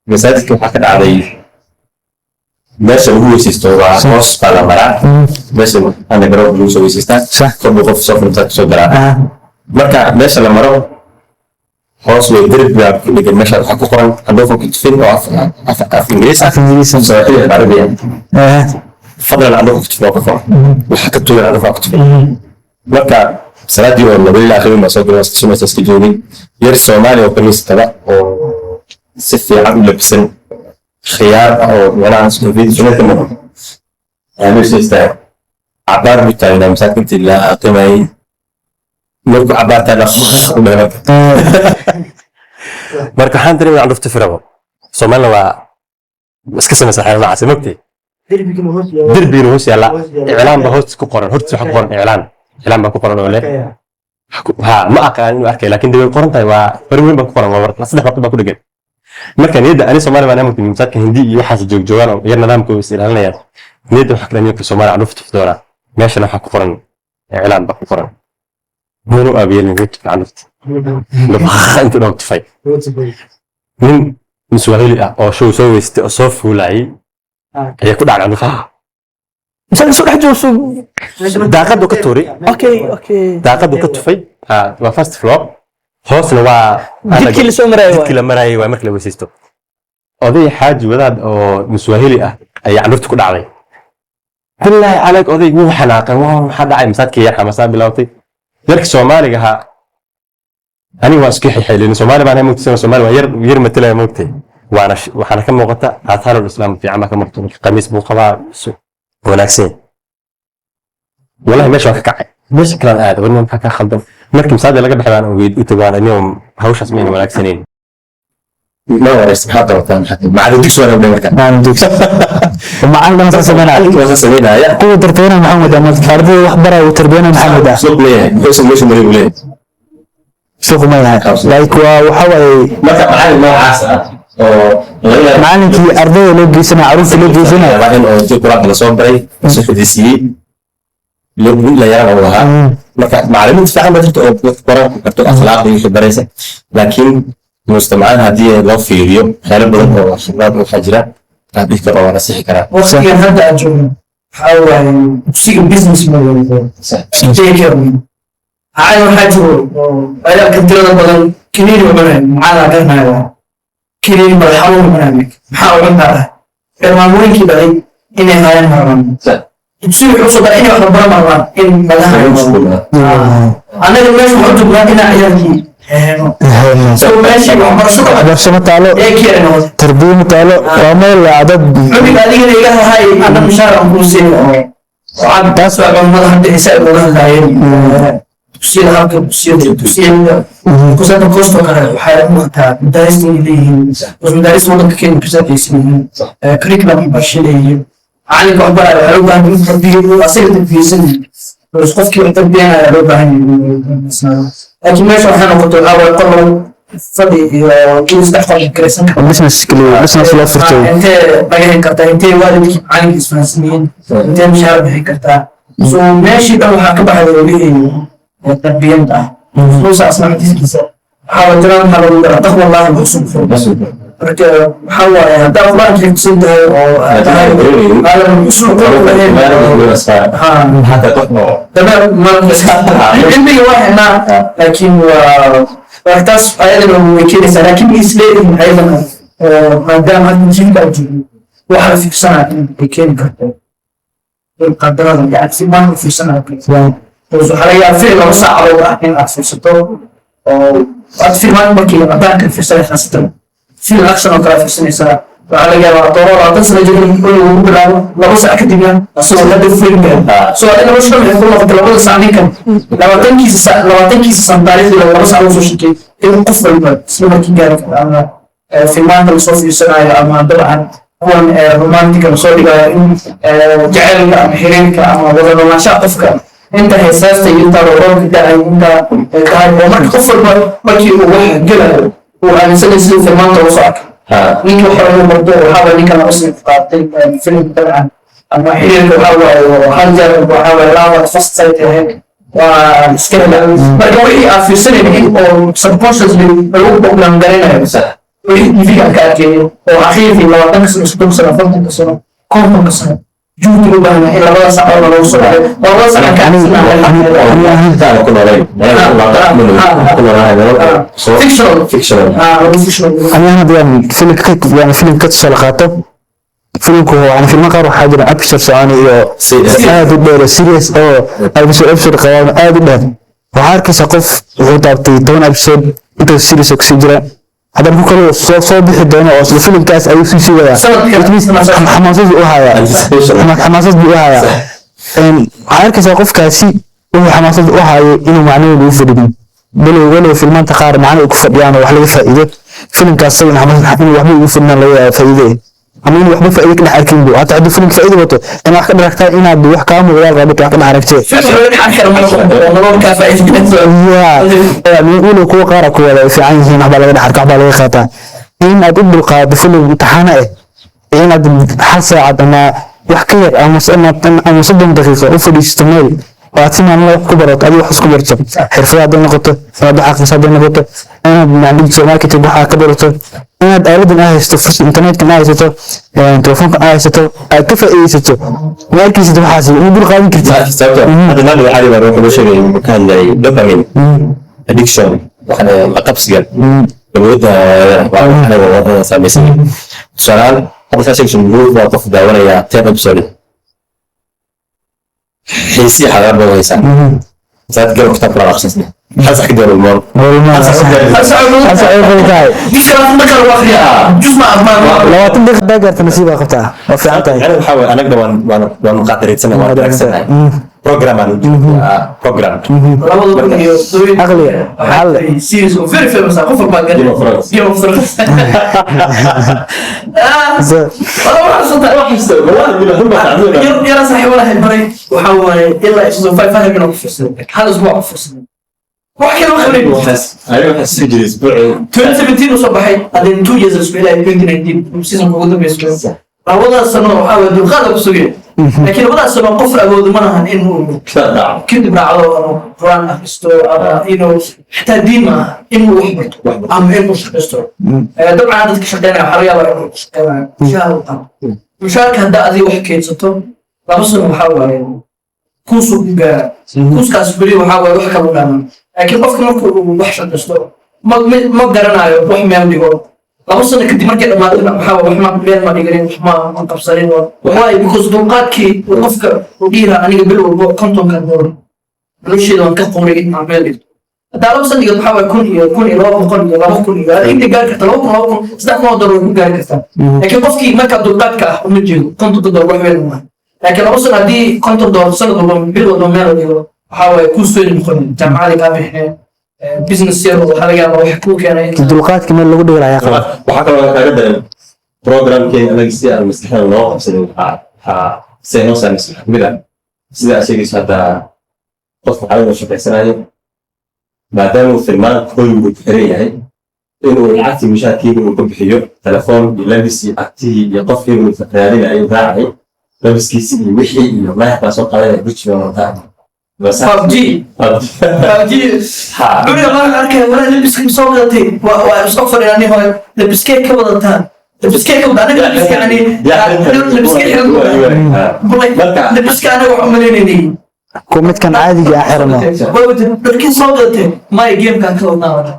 Masaajidka waxaa ka dhacday, meesha lagu weysaysto waa hoos baa la maraa, meesha underground lagu soo weysaystaa. Kolbuu qof soo furta soo galaa. Marka meesha la maro hoos way, derbi baa ku dhegan. Meesha waxaa ku qoran "Candhuuf ha ku tufin" oo af Ingiriis ah. Af Ingiriis ah. Sawaaxili, af Carabi ah. "Fadlan candhuuf ha ku tufin" waa ku qoran. Waxa ka tugan candhuuf ha ku tufin. Marka salaadii oo la weli la akhrin baa soo galay, iska sumaysa, iska joogay. Yar Soomaali oo qamiis qaba oo si fiican u labisan, khiyaar ah, oo meelaha sunnada ka muuqato ayaa meesha istaagay. Cabaar buu taagnaa masaajidka intii la aqimayay. Markuu cabaar taagnaa u dhahay. Marka waxaan dareemay candhuuf tufi rabo. Soomaalina waa iska samaysa waxyaala noocaas, mogtay. Derbigana hoos yaalla, iclaan baa hoos ku qoran. Hortiisa waxaa ku qoran iclaan, iclaan baa ku qoran oo leh ha. Ma aqaan inuu arkay, laakiin dee way qoran tahay, waa bari weyn baa ku qoran, waa saddex waqti baa ku dhegan. Marka niyadda ani Soomaali baan amagtay, masaajidka Hindi iyo waxaas joogjoogaan oo yar nidaamkooda is ilaalinayaan. Niyadda waxaa kale niyadka Soomaali candhuuf tufi doonaa, meeshana waxaa ku qoran iclaan baa ku qoran. Munu aabiyeelin, wuu tufay candhuufta intuu dhow tufay. Nin Swahili ah oo show soo weystay oo soo fuulayay ayaa ku dhacay candhuufta. Masaajidka soo dhex joogo? Daaqadu ka tuuri. Daaqadu ka tufay. Ha, waa first floor, hoosna waa Jidkii la soo marayay waay. Jidkii la marayay waa markii la weysaysto. Oday xaaji wadaad oo Muswahili ah ayaa candhuufta ku dhacday. Bilaahi calayk, oday wuu xanaaqay. Waa maxaa dhacay? Masaajidkii yar xamasaa bilowtay. Yarka Soomaaliga ahaa aniga waan isku xixeelin, Soomaali baan ahay, mogtay. Soomaali waa yar yar matalaya, mogtay. Waana waxaana ka muuqata aathaarul Islaam fiican baa ka muuqata. Qamiis buu qabaa, wanaagsan. Wallahi meesha waan ka kacay, meesha kalaan aada. Warni, maxaa kaa khaldan? Markii masaajid laga baxay baan weyd u tagaan, anigo hawshaas mayna wanaagsanayn. Ma wareysta, maxaa qabataa? Maxaa macallin dugsi waan ognahay marka. Macallin dugsi, macallin dhan saa sameynaya. Macallinkii waa sameynaya. Kuwa tarbiyana maxaa moodaa? Marka ardayda wax baraya uu tarbiyana maxaa moodaa? Suuq leeyahay, muxuusan meesha maray uu leeyahay. Suuq ma yahay, like waa waxa waaye. Marka macallin noocaas ah oo laga yaabo Macallinkii ardayda loo geysanaya, carruurta loo geysanaya. Waa in oo intii Qur-aanka lasoo baray, lasoo xifdisiiyey, la yarana uu ahaa. Marka macallimiinta fiican baa jirta oo dadka Qur-aanka barto, akhlaaqda iyo wixii baraysa, laakiin mujtamacada haddii loo fiiriyo waxyaalo badan oo khibrad waxaa jira aan dhihi karo waa la sixi karaa. Waqtigan hadda aan joogno waxaa waaye dugsiga business model daycare weyn. Macallin waxaa jiro oo ciyaalka tirada badan kiniini u cunayo. Macallin garanayo waa kiniini madax xanuun u cunayo. Maxaa u cuntaa ah? Ee maamooyinkii dhalay inay hayaan marban. Dugsiga wuxuu soo daray inay wax baran marban in madaxa. Annaga meesha waxu joognaa inaan ciyaalkii heeno. So meeshii waxbarashada Waxbarasho ma taalo. Daycare noqotay. Tarbiya ma taalo, waa meel dad Cunuga adigana iga hahay, ana mushaar aan kuu siin oo waxaan taas waa culimada hadda ay saa uga hadlaayeen dugsiyada, halka dugsiyada kusanta costo kale. Waxay u muuqataa madaarista inay leeyihiin bas madaarista waddanka Kenya ku saabeysan yihiin curriculum waxbarasho leeyihiin. Macalinka wax baraya waxaa loo baahan yahay in tarbiya uu asaga tarbiyeysan yahay, bas qofkii wax tarbiyanaya loo baahan yahay. Laakiin meesha waxay noqotay waxaa waaye qol lagu fadhi iyo guri saddex qol kiraysan karta. Business kaliya, business loo furtay. Intee laga heli kartaa? Intee waalidkii macalinka isfahansan yihiin? Intee mushaar bixin kartaa? So meeshii dhan waxaa ka baxday wixii tarbiyanta ah. Musa asna xadiiskiisa waxaa la jiraa, waxaa lagu daraa taqwa Allahi wa xusn khuluq. Marka waxaa waaye haddaa Qur-aanka xifdisan tahay oo aad tahay aadan xusn khuluq lahayn, cilmiga waa helnaa, laakiin waa taas ayadana way keenaysaa. Laakiin way isleeyihiin ayadana maadaama hadda jiilka aan joogno waxa la fiirsanaya in ay keeni karto qadarada, yani si maan u fiirsanayo. Waxaa laga yaabaa ficil 2 saacadood ah in aad fiirsato oo aad filmaan markii cadaanka fiirsanay, khaasatan film action oo kale aad fiirsanaysaa. Waxaa laga yaabaa dooro 20 sano jir in lagu bilaabo, 2 saac kadibna asagoo hadda filmka. So adiga nolosha waxay ku noqotay 2da saac, ninkan 20-kiisa saac, 20-kiisa sano taariikhdii 2 saac lagu soo sheekay in qof walba isla markii gaari karo, ama filmaanta lasoo fiirsanayo ama dabcan kuwan romantika lasoo dhigayo, in jacaylka ama xiriirka ama wada noolaanshaha qofka inta heesaasta iyo inta roobka da'ay inta tahay, oo marka qof walba markii uu wax gelayo uu aaminsanay sidii filmaanta ugu soo arkay. Ninka waxa uu noqdo waxaa waye ninkan laba sano ku qaatay film dabcan ama xiriirka waxaa waaye hal jeer, waxaa waaye love at first sight ahayd, waa iska hela. Marka wixii aad fiirsanaynin oo subconsciously lagu program garanayo. Wixii TV-ga ka arkeeyo oo xaqiiqii 20 sano, 30 sano, 40-ka sano, 50-ka sano juhdi u baahan in labada sac oo lagu soo dhacay, labada sac ka ku noolayn ku noolahay nolol fictional. Fictional. Fictional. Aniga hadda yani filimka, yani filimka tusaale qaato, filimku yani filmo qaar waxaa jira episode socon iyo aad u dheer oo series oo episode episode qabaan aad u dheer. Waxaa arkaysa qof wuxuu taabtay 10 episode inta series oo kusii jira, haddana ku kale soo bixi doono oo isla filimkaas ayuu sii sugayaa. It means xamaasad buu u hayaa. Anticipation. Xamaasad buu u hayaa. Waxaa arkaysaa qofkaasi wuxuu xamaasad u hayo inuu macnaheedu u fadhidin, walow walow filmaanta qaar macno ay ku fadhiyaan oo wax laga faa'iido. Filimkaas isaguna xamaasad inuu waxba ugu fadhinaan laga yaaba faa'iide, ama inuu waxba faa'iide ka dhex arkin bu. Hataa hadduu filimka faa'iide wato, inaad wax ka dhex aragtaa, inaad wax kaa muuqdaan rabto wax ka dhex aragtee. Walow kuwa qaar ku wada ay fiican yihiin, waxbaa laga dhex arka, waxbaa laga qaataa. In aad u dulqaado filim imtixaana ah, inaad hal saacad ama wax ka yar ama 30 daqiiqo u fadhiisato meel oo aad si maalinle wax ku barato, adiga wax isku barto, xirfado hadday noqoto, inaad wax akhriso hadday noqoto, inaad digital marketing waxaa ka barato, inaad aaladan aa haysato, fursad internetkan aa haysato, telefoonkan aa haysato, aad ka faa'iidaysato, ma arkaysid waxaasi uma dul qaadan kartid. Sababto hadda maalin waxaa baan wuxuu sheegay, wuxuu ka hadlayay dopamine addiction, waxana la qabsiga awoodda waa anaga wadada saamaysan. Tusaalahaan hadda saa sheegayso, movie baa qof daawanaya 10 episode, xiisii xagaar baad haysaa, saad galo kitaab kula aqrisasna hal sax kadib walmool. Tahay 20 daqiiqa hadaa gaarta, nasiibaa qabtaa, waa fiican tahay. Aniga waxaa waye anagna waan muqaadaraysanahay, waan daragsanahay program aan program. Aqliga xal. Series oo very famous ah, qof walbaa Game of Thrones. Game of Thrones. Wala waxaa xasuusta yara saaxiib walahi baray, waxaa waaye ilaa isoo 5 minute ku fursaday, hal isbuuc ku fursaday, wax kale ma qabin. Aniga waxaa sii jiray isbuucii 2017 uu soo baxay, hadeen 2 years isku ilaa 2019 season ugu dambeysay. Labadaas sano waxaa waaye dulqaad ku sugay, laakiin labadaas sano qof awoodo ma lahan in uu kitaab raaco, kadib raacdo ama quraan akhristo ama inuu xitaa diin ma aha, inuu wax barto ama inuu shaqaysto. Dabcan dadka shaqeynaya waxaa laga yaabaa inuu shaqeynayo mushaar u qaato. Mushaarka haddaa adiga wax keydsato 2 sano, waxaa waaye kuusuu ku gaara kuuskaas, beri waxaa waaye wax kala dhaaman. Laakiin qofka marka uu wax shaqaysto ma garanayo wax meel dhigo. 2 sano kadib markay dhamaatana waxaa waaye wax ma meel ma dhiganin, wax ma qabsanin. Why? Because dulqaadkii uu qofka uu dhihi lahaa, aniga bil walbo $50 nolosheeda waan ka qoray in aan meel dhigto, haddaa 2 sano dhigato, waxaa waaye 1000 iyo 1200 iyo 2000 iyo inta gaari karta, 2000, 2000, $3000 way ku gaari kartaa. Laakiin qofkii markaa dulqaadka ah uma jeedo $50 wax weyn maaha. Laakiin 2 sano haddii $50 sanad walba, bil walba meel la dhigo, waxaa waaye kuu soo noqon, jaamacadii kaa bixineen, business yar waxaa laga yaabaa wax kuu keenay. Dulqaadka meel lagu dhigi lahaa qaba. Waxaa kaloo kaaga daran programkeena anaga si aan maskaxda loo qabsanin, waxaa si ay noo saamayso waxaa kamid ah sida aad sheegayso. Hadda qofka waxaa laga shaqaysanayo, maadaama uu filmaan Hollywood ku xiran yahay, inuu lacagtii mushaarkiiba uu ka bixiyo telefoon iyo labis iyo agtihii iyo qofkii uu raadinayo raacay labiskiisi iyo wixii iyo madax baa soo qaadanaya, Gucci baa wataa. PUBG. PUBG. Guriga markaan arkay, walaa labiska soo wadatay, waa soo fadhiyaa nin hore, labiskee ka wadataa, labiskee ka wada, anaga labiska yani labiskee xiran, labiska anaga wax umalaynayay. Kuwa midkan caadiga ah xirano. Dharkii soo wadatay maya, gamekan ka wadnaa wada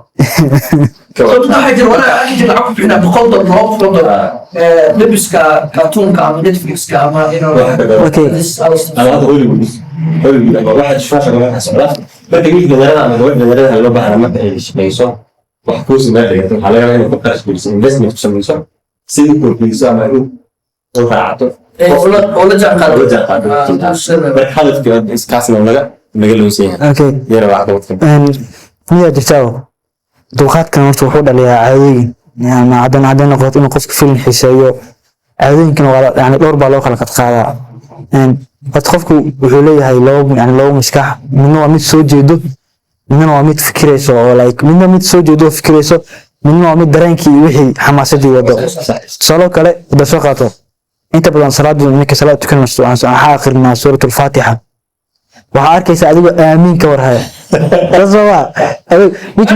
sababta waxaa jira walaa arki jira lacag ku bixinaa $100, $200, labiska cartoonka ama Netflixka ama Okay. Ama hadda Hollywood ama waxa fashion waxa socda. Marka wiilka dhalinyarada ama gabadha dhalinyarada loo baahna, marka ay shaqeyso, wax kuusi meel dhigato, waxaa laga yaabaa inay ku qarash geliso, investment ku samayso, sidii kordhiso ama inuu u raacato oo la jaan qaado. Oo la jaan qaado. Marka hadafkii iskaasna naga lunsan yahay. Yara wax qabadka. Miyaa jirtaa dulqaadkan? Horta wuxuu dhaliyaa caadooyin ama haddana hadday noqoto inuu qofka film xiiseeyo, caadooyinkana waa yani dhowr baa loo kala qadqaadaa. Horta qofku wuxuu leeyahay labo, yani labo maskax: midna waa mid soo jeedo, midna waa mid fikirayso oo like midna mid soo jeedo oo fikirayso, midna waa mid dareenkii iyo wixii xamaasadii wado. Tusaalo kale hadda soo qaato, inta badan salaadu ninka salaad tukanayso waxaa akhrinaa suurat alfaatixa, waxaa arkaysa adigoo aamiin ka warhaya. Taas waa which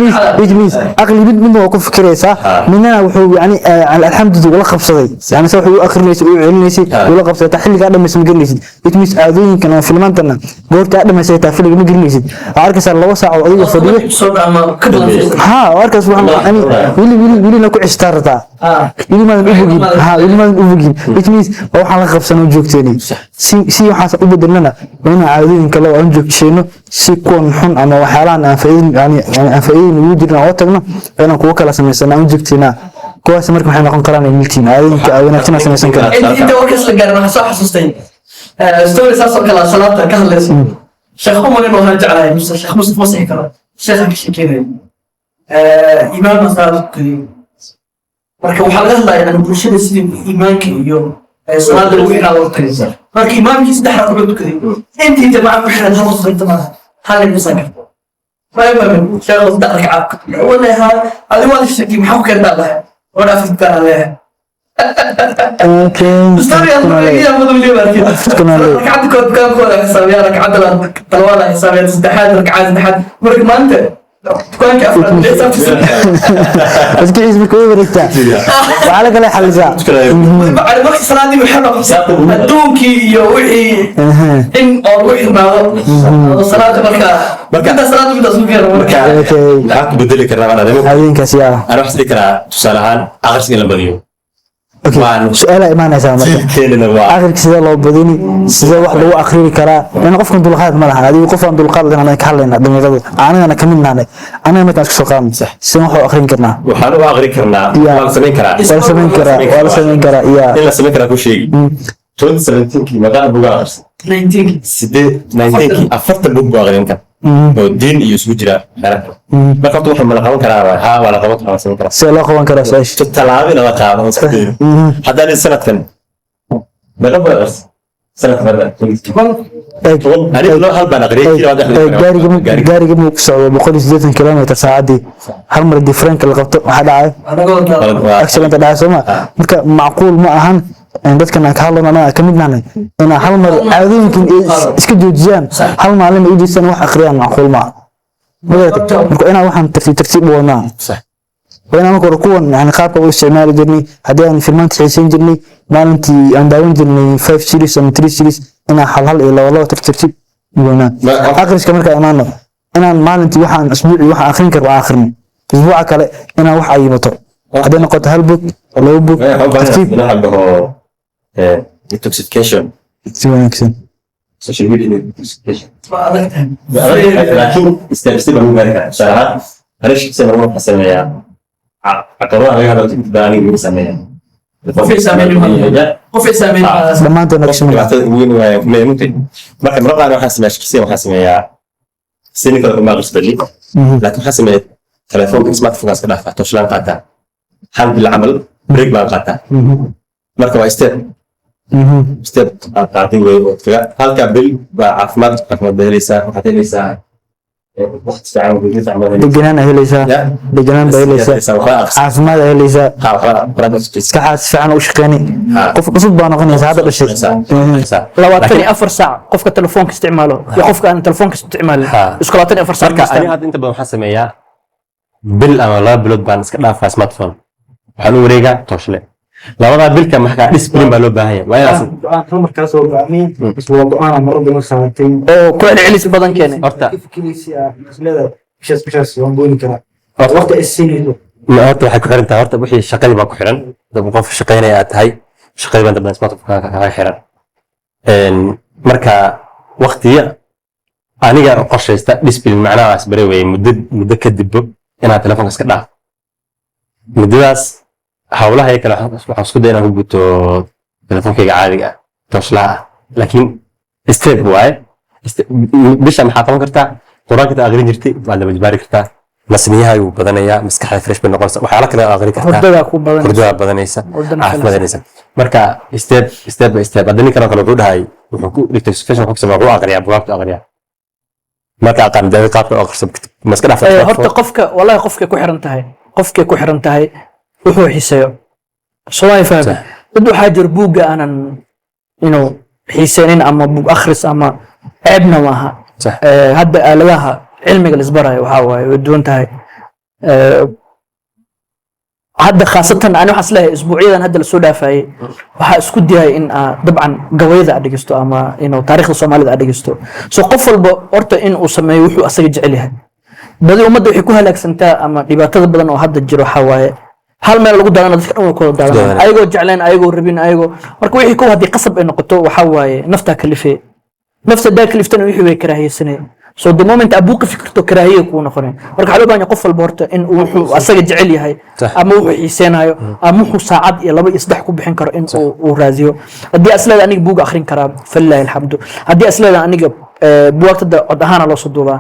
means aqli mid midna waa ku fikiraysaa, midna wuxuu yani alxamdulillah ula qabsaday, yani sa wuxuu u akhrinaysa, u celinaysay, ula qabsaday. Taa xilligaa dhamaysa ma gelinaysid. Which means caadooyinkan ama filmaantana goorta aad dhamaysay taa filmiga ma gelinaysid. Waxaa arkaysaa 2 saac oo adiga fadhiyo. Episode ama ka badan. Ha, arkaas waxaan yani wili wili welina ku cistaa rabtaa, weli maadan u bogin. Ha, weli maadan u bogin. Which means waa waxaan la qabsanoo joogteeni. Si waxaas u bedelnana, waa inaan caadooyin kale oo aan joogteyno, si kuwan xun ama waxyaalahan aan faa'iidin, yani aan faa'iidin ugu jirin aan uga tagno. Waa inaan kuwo kala samaysana, aan u joogteynaa kuwaas. Marka maxay noqon karaan miltiin caadooyinka wanaagsan aan samaysan karaan? Inta warkaas la gaarin, waxaan soo xasuustay story saas oo kale ah, salaada ka hadlayso. Sheekh Umar inuu ahaan jeclahay mise Sheekh Mustaf, ma sixi karo, sheekha ka sheekeynaya imaam baa salaada tukaday. Marka waxaa laga hadlayaa yani bulshada sidii iimaanka iyo salaada lagu xidhaa looga tagay. Marka imaamkii saddex ragcadood tukaday, intii jamaaca ku xiran hal qof maaha, hal nin misan karto. Ma sheekhu saddex ragcaad walaha adi waa la sheekay, maxaa ku keentaa lahay oo dhaaf tukaan leeyahay. Ragcadda kood dukaankooda xisaabiya, ragcadda labaad xisaabiya, saddexaad ragcad saddexaad. Marka maanta dukaanka afraad xisaabtiisa. Maskaxiis marka way wareegtaa, waxaa la kala xalisaa. Marka salaadii waxay noqotay adduunkii iyo wixii in oo lagu xirnaado oo salaada. Marka inta salaada midaas ku keeno marka. Maxaa ku bedeli karnaa baan arrimo? Caadooyinkaas yaa. Ana waxaan dhihi karaa, tusaale ahaan, akhriska in la badiyo. Okay, su-aalaa imaanaysaa marka. Jiilkeenana waa Akhriska sidee loo badini? Sidee wax lagu akhrini karaa? Lan qofkan dulqaad ma lahan. Adigu qof aan dulqaad lahayn anaan ka hadlaynaa, dhalinyaradu anagana kamid nahnay. Anaga markaan isku soo qaadno, sideen wax u akhrin karnaa? Waxaan u akhrin karnaa, waa la samayn karaa. Waa la samayn karaa, waa la samayn karaa ya. In la samayn karaa ku sheegi. 2017kii maqaa bugaa akhrisay? 19. Sideed 19kii 40 bug buu akhrin kan oo diin iyo isugu jira xeerarka. Marka horta waxa ma la qaban karaa? Haa, waa la qaban karaa, waa la samayn karaa. Sidee loo qaban karaa su-aasha? Tallaabo in la qaado oo isku dayo. Haddaan sanadkan meeqa buu akhrisay sanadkan hadda? Aniga loo hal baan aqriyay, kii labaad aqriyay. Gaariga gaariga muu ku socdo 180 kilometer saacaddii, hal mar haddii franka la qabto, waxaa dhacay accident dhacay, sooma? Marka macquul ma ahan in dadkan aan ka hadlayno, anaga ka mid nahnay, inaa hal mar caadooyinkan ay iska joojiyaan, hal maalin ay u jeestaan wax akhriyaan, macquul ma aha. Ma garatay? Marka inaa waxaan tartiib tartiib u wadnaa. Waa inaan marka hore kuwan yani qaabka u isticmaali jirnay, haddii aan filmaanta xiisayn jirnay, maalintii aan daawan jirnay five series ama three series, inaan hal hal iyo laba laba tartiib tartiib u wadnaa. Akhriska markaa imaano, inaan maalintii waxaan isbuucii waxaan akhrin karo aan akhrino, isbuuca kale inaan wax cayimato, hadday noqoto hal bog, laba bog, tartiib. Waxa dhaho detoxification. Si wanaagsan. Social media detoxification, laakiin step step baan u gaari karaa. Tusaale ahaan, aniga shaqsiyan waxaan sameeyaa caqabadaha laga hadlo inta badan aniga igu sameeyaa. Qof ay saameyn. Dhammaanteen action. Dhibaatada ugu weyn waaye kuleeyahay mugtay. Marka mararka qaar waxaan sameeyaa, shaqsiyan waxaan sameeyaa, sini kale uma aqris badni, laakiin waxaan sameeyaa telefoonka smartphone iska dhaafaa, toshlaan qaataa, hal bil camal break baan qaataa. Marka waa step step aad qaaday wey oo kaga halka bil baa caafimaad baa helaysaa, waxaad helaysaa waqti fiican, hurdo fiican baad helaysaa. Deganaan aa helaysaa. Ya. Deganaan baa helaysaa. Waxbaa aqris. Caafimaad aa helaysaa. Ha, waxbaa quraanka akhrisaa. Maskaxaad si fiican u shaqeyni, qof cusub baa noqonaysa hadda dhashay. 24 saac qofka telefoonka isticmaalo iyo qofka aan telefoonka isticmaalin isku 24 saac Marka ma aniga hadda inta badan waxaan sameeyaa, bil ama 2 bilood baan iska dhaafaa smartphone, waxaan u wareegaa tooshle. Labadaa bilka maxaa discipline baa loo baahan yahay, waa inaas Go-aan markaas oo go'aamiye bas waa go-aan aan marar badan saaratay oo ku celcelis badan keenay. Horta ka fikiraysi ah isleedahay bishaas bishaas waan gooni karaa, waqti ay siinayso. Horta waxay ku xiran tahay, horta wixii shaqadii baa ku xiran. Dad qof shaqaynaya aad tahay, shaqadii baa inta badan smartphone kaga xiran. Marka waqtiya aniga qorshaysta discipline, macnaha is bare weeye muddo kadibbo inaad telefoonka iska dhaaf. Muddadaas hawlaha iyo kale waxaan isku day inaan ku guto telefoonkayga caadiga ah, tooshlaha ah, laakiin step waaye. Bisha maxaa qaban kartaa? Qur-aanka inta aqrin jirtay waad laba jibaari kartaa, nasniyahaagu wuu badanayaa, maskaxda fresh bay noqonaysa, waxyaala kale aad aqrin kartaa. Hurdadaa ku badanaysa. Hurdadaa badanaysa. Hurdana. Caafimaad helaysa. Marka step step by step. Hadda ninkan oo kale wuxuu dhahay, wuxuu ku detoxification wuxuu ku sameeyaa, wuxuu aqriyaa bugaagtu aqriyaa. Marka aqaan daawi qaabka u aqriso ma iska dhaafaa? Horta qofka wallahi qofkay ku xiran tahay wuxuu xiiseeyo, soo fahmi. Dad waxaa jira buugga aanan inuu xiiseynin ama buug akhris ama ceebna maaha. Hadda aaladaha Cilmiga la isbarayo waxaa waaye way duwan tahay. Hadda khaasatan ani waxaan isleeyahay isbuucyadan hadda lasoo dhaafayay waxaa isku dayay in aa dabcan gabayada aad dhegeysto ama inuu taariikhda Soomaalida aad dhegeysto. So qof walba horta in uu sameeyo wuxuu asaga jecel yahay. Badi ummadda waxay ku halaagsantaa ama dhibaatada badan oo hadda jiro waxaa waaye hal meel lagu daadana, dadka dhan way ku wada daadanayaan, Daadanayaan. Ayagoo jecleen, ayagoo rabin, ayagoo marka wixii kow haddii qasab ay noqoto, waxaa waaye naftaa kalifee. Nafta hadaa kaliftana wixii way karaahiyeysanay. So the moment aad buuqi fikirto, karaahiye kuu noqonay. Marka waxaa loo baahan yahay qof walba horta in uu wuxuu asaga jecel yahay ama wuxuu xiiseenayo ama wuxuu saacad iyo laba iyo saddex ku bixin karo in uu raadiyo. Haddii asleeda aniga buuga akhrin karaa, falilaahi alxamdu. Haddii asleeda aniga buugaagtada cod ahaana loo soo duubaa,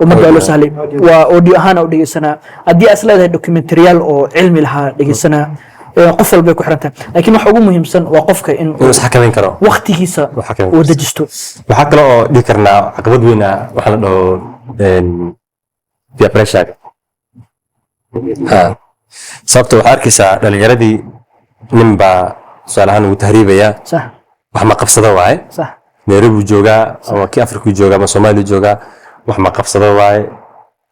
ummadda waa loo sahlay, waa audio ahaan u dhegeysanaa. Haddii as leedahay documentary-yaal oo cilmi lahaa dhegeysanaa. Qof walbay ku xiran tahay, laakiin waxa ugu muhiimsan waa qofka in inuu isxakameyn karo. waqtigiisa Uu xakameyn uu karo. dejisto. Waxaa kale oo dhihi karnaa caqabad weyn ah waxaa la dhaho peer pressure. Ha. Sababta waxaa arkaysaa dhalinyaradii, nin baa tusaale ahaan ugu tahriibaya, wax ma qabsado waaye. Nairobi joogaa ama kii Afrika joogaa ama Soomaaliya joogaa, wax ma qabsado waaye,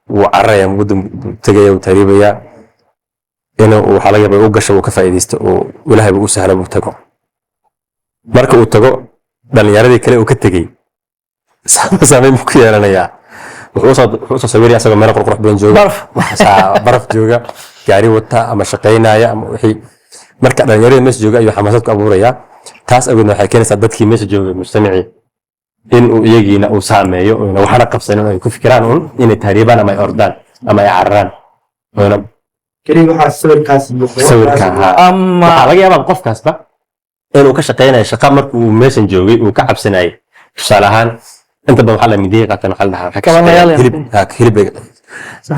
wuu cararaya, waddan buu tegaya, wuu tahriibaya. Inuu waxaa laga yaabaa u gasho, uu ka faa'iidaysto oo Ilaahay buu u sahla, buu tago. Marka uu tago, dhalinyaradii kale uu ka tegey saameyn buu ku yeelanayaa. Wuxuu usoo sawiraya asagoo meel qurqurux badan jooga, Baraf. Baraf jooga, gaari wata ama shaqaynaya ama wixii. Marka dhalinyaradii meesha jooga ayuu xamaasad ku abuurayaa. Taas awgeedna waxay keenaysaa dadkii meesha joogay, mujtamacii, in uu iyagiina uu saameeyo oyna waxna qabsanin oo ay ku fikiraan un inay tahriibaan ama ay ordaan ama ay cararaan oyna Keliya waxaa sawirkaas iyo sawirka, ha. Ama Waxaa laga yaabaa qofkaasba inuu ka shaqaynayo shaqa markuu meeshan joogay uu ka cabsanayay. Tusaale ahaan, inta badan waxaa la midiya qaataan, waxaa la dhahaa waxay ka Kabanayaal. shaqeeyaan hilib, ha, hilib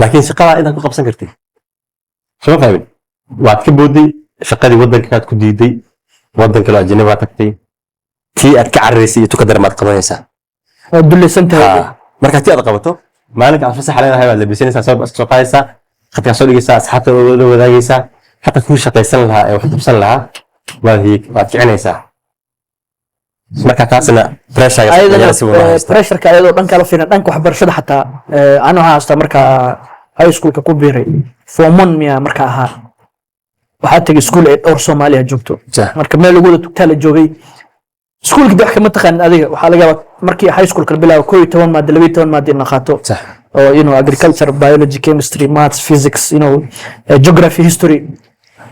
laakiin shaqadaa intaad ku qabsan kartid soo fahmin, waad ka booday shaqadii, waddankaad ku diiday, waddan kale ajnabi baad tagtay, tii aad ka cararaysay iyo tuka daran baad qabanaysaa. Waad dulaysan tahay. Ha. Marka tii aad qabato, maalinka aad fasaxa leedahay baad labisanaysaa, soo soo qaadaysaa, khadkaa soo dhigaysaa, asxaabta la wadaagaysaa. Xataa kuu shaqaysan lahaa ee wax qabsan lahaa waad kicinaysaa. Marka taasna pressure Ayadana si wada haysta. Pressureka ayadoo dhanka la fiirin, dhanka waxbarashada xataa, ana waxaa haystaa markaa high schoolka ku biiray, form one miya marka ahaa, waxaa tegay iskuul ay dhowr Soomaaliya joogto. Marka meel lagu wada tugtaa la joogay iskuulka de wax kama taqaanin adiga. Waxaa laga yaabaa markii high schoolka la bilaabo 11 maado, 12 maado in la qaato oo agriculture, biology, chemistry, maths, physics, geography, history.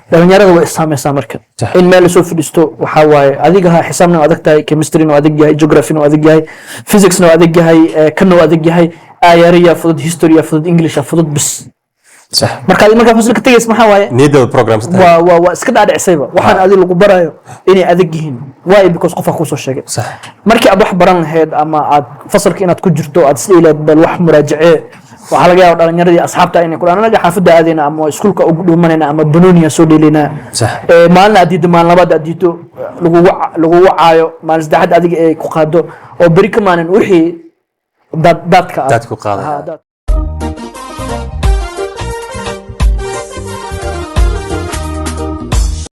Dhalinyarada way isaamaysaa marka in meel lasoo fadhiisto. Waxaa waaye adiga ha xisaabna waa adag tahay, chemistryna waa adag yahay, geographyna waa adag yahay, physicsna waa adag yahay, kanna waa adag yahay, ayariya fudud, history fudud, English fudud bis. Marka adi markaa fasalka tegaysa maxaa waaye? Niyadooda programsan tahay. Waa iska dhaadhicsayba waxaan adi lagu barayo inay adag yihiin. Why? Because qofaa kusoo sheegay. Markii aad wax baran lahayd ama aad fasalka inaad ku jirto aad isdhihi lahayd bal wax muraajacee, waxaa laga yaaba dhalinyaradii asxaabta inay ku dhahaan anaga xaafadda aadayna ama iskuulka ugu dhuumanayna ama banooniya soo dheelaynaa. Maalin aad diiddo, maalin labaad aad diiddo, lagugu caayo, maalin saddexaad adiga ay ku qaado oo beri ka maalin wixii daadka ah. Daadku qaadaya. Ha, daad.